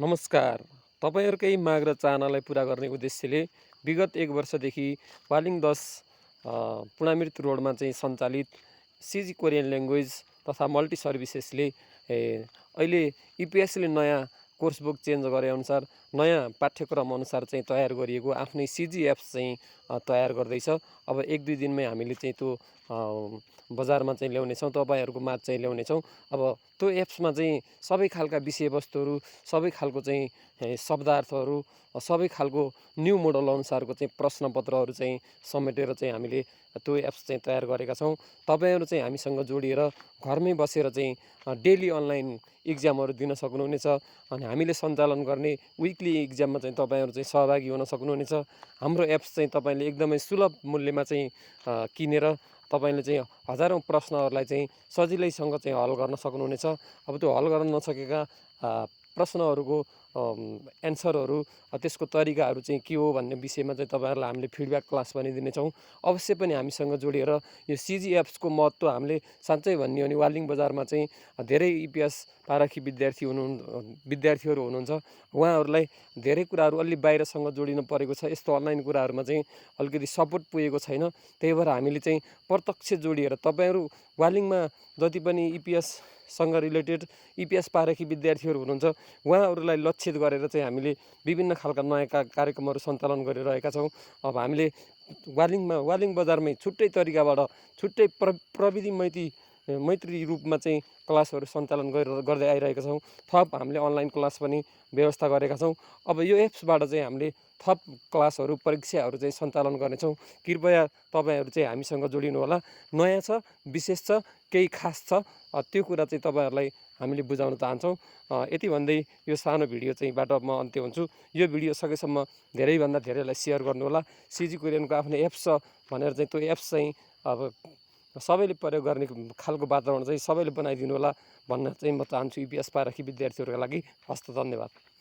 नमस्कार। तपाईँहरूकै माग र चाहनालाई पुरा गर्ने उद्देश्यले विगत 1 वर्षदेखि वालिङ 10 पुणामृत रोडमा चाहिँ सञ्चालित सिजी कोरियन ल्याङ्ग्वेज तथा मल्टी सर्भिसेसले अहिले इपिएसले नयाँ कोर्स बुक चेन्ज गरेअनुसार नयाँ पाठ्यक्रम अनुसार चाहिँ तयार गरिएको आफ्नै सिजी एप्स चाहिँ तयार गर्दैछ। अब 1-2 दिनमै हामीले चाहिँ त्यो बजारमा चाहिँ ल्याउनेछौँ, तपाईँहरूको माझ चाहिँ ल्याउनेछौँ। अब त्यो एप्समा चाहिँ सबै खालका विषयवस्तुहरू, सबै खालको चाहिँ शब्दार्थहरू, सबै खालको न्यू मोडल अनुसारको चाहिँ प्रश्नपत्रहरू चाहिँ समेटेर चाहिँ हामीले त्यो एप्स चाहिँ तयार गरेका छौँ। तपाईँहरू चाहिँ हामीसँग जोडिएर घरमै बसेर चाहिँ डेली अनलाइन इक्जामहरू दिन सक्नुहुनेछ। अनि हामीले सञ्चालन गर्ने विकली इक्जाममा चाहिँ तपाईँहरू चाहिँ सहभागी हुन सक्नुहुनेछ। हाम्रो एप्स चाहिँ तपाईँले एकदमै सुलभ मूल्यमा चाहिँ किनेर तपाईँले चाहिँ हजारौँ प्रश्नहरूलाई चाहिँ सजिलैसँग चाहिँ हल गर्न सक्नुहुनेछ। अब त्यो हल गर्न नसकेका प्रश्नहरूको एन्सरहरू, त्यसको तरिकाहरू चाहिँ के हो भन्ने विषयमा चाहिँ तपाईँहरूलाई हामीले फिडब्याक क्लास पनि दिनेछौँ। अवश्य पनि हामीसँग जोडिएर यो सिजी एप्सको महत्त्व हामीले साँच्चै भन्ने हो भने वालिङ बजारमा चाहिँ धेरै इपिएस पारखी विद्यार्थीहरू हुनुहुन्छ। उहाँहरूलाई धेरै कुराहरू अलि बाहिरसँग जोडिनु परेको छ। यस्तो अनलाइन कुराहरूमा चाहिँ अलिकति सपोर्ट पुगेको छैन। त्यही भएर हामीले चाहिँ प्रत्यक्ष जोडिएर तपाईँहरू वालिङमा जति पनि इपिएससँग रिलेटेड इपिएस पारखी विद्यार्थीहरू हुनुहुन्छ, उहाँहरूलाई लक्षित गरेर चाहिँ हामीले विभिन्न खालका नयाँ कार्यक्रमहरू सञ्चालन गरिरहेका छौँ। अब हामीले वालिङ बजारमै छुट्टै तरिकाबाट छुट्टै प्रविधि मैत्री रूपमा चाहिँ क्लासहरू सञ्चालन गर्दै आइरहेका छौँ। थप हामीले अनलाइन क्लास पनि व्यवस्था गरेका छौँ। अब यो एप्सबाट चाहिँ हामीले थप क्लासहरू, परीक्षाहरू चाहिँ सञ्चालन गर्नेछौँ। कृपया तपाईँहरू चाहिँ हामीसँग जोडिनु होला। नयाँ छ, विशेष छ, केही खास छ, त्यो कुरा चाहिँ तपाईँहरूलाई हामीले बुझाउन चाहन्छौँ। यति भन्दै यो सानो भिडियो चाहिँ बाट म अन्त्य हुन्छु। यो भिडियो सकेसम्म धेरैभन्दा धेरैलाई सेयर गर्नुहोला। सिजी कोरियनको आफ्नो एप्स छ भनेर चाहिँ त्यो एप्स चाहिँ अब सबैले प्रयोग गर्ने खालको वातावरण चाहिँ सबैले बनाइदिनु होला भन्न चाहिँ म चाहन्छु इपिएस पारखी विद्यार्थीहरूका लागि। हस्त, धन्यवाद।